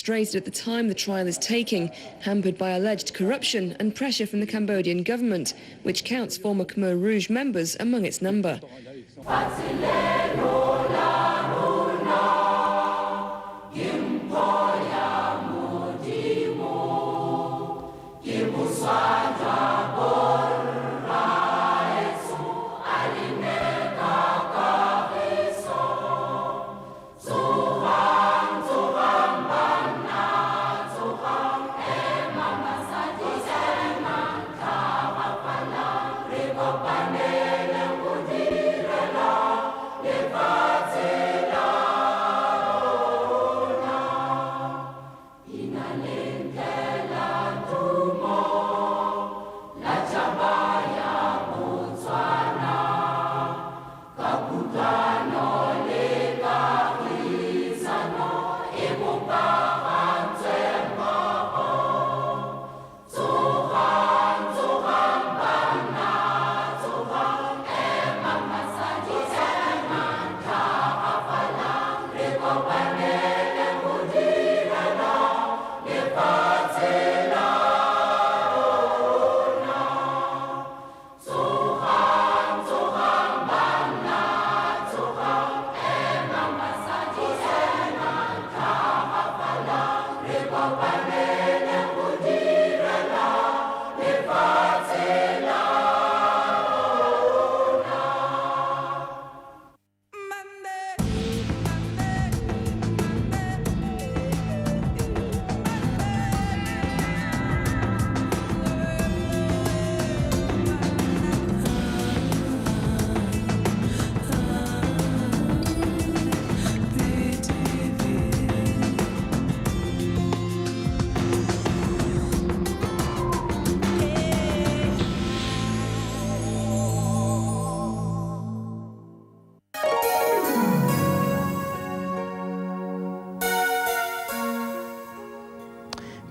Frustrated at the time the trial is taking, hampered by alleged corruption and pressure from the Cambodian government, which counts former Khmer Rouge members among its number.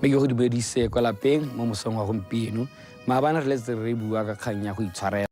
Mme ke go dumedise kwa lapeng mo mosong wa gompieno. Maabane re letse re bua ka kgang ya go itshwarela.